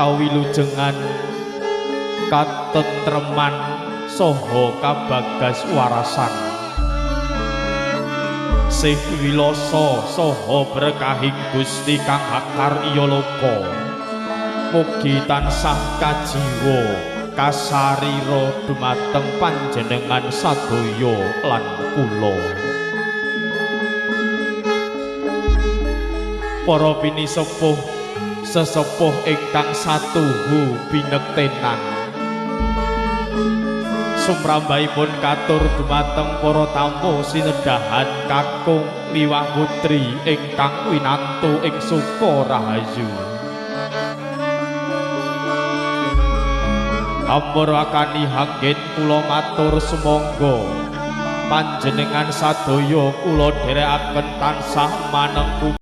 Kawilujengan katentreman saha kabagas warasan. Sih wilasa saha berkahing Gusti kang akar iya loka. Mugi tansah kajiwa kasarira dumateng panjenengan sadaya lan kula. Para pinisepuh sesepuh ingkang satuhu binektenan, sumrambahipun katur dumateng para tamu sinedahan kakung miwah putri ingkang winantu ing Sukorahayu. Amurakani hanggen kula matur sumangga panjenengan sadaya kula dherekaken tansah manengku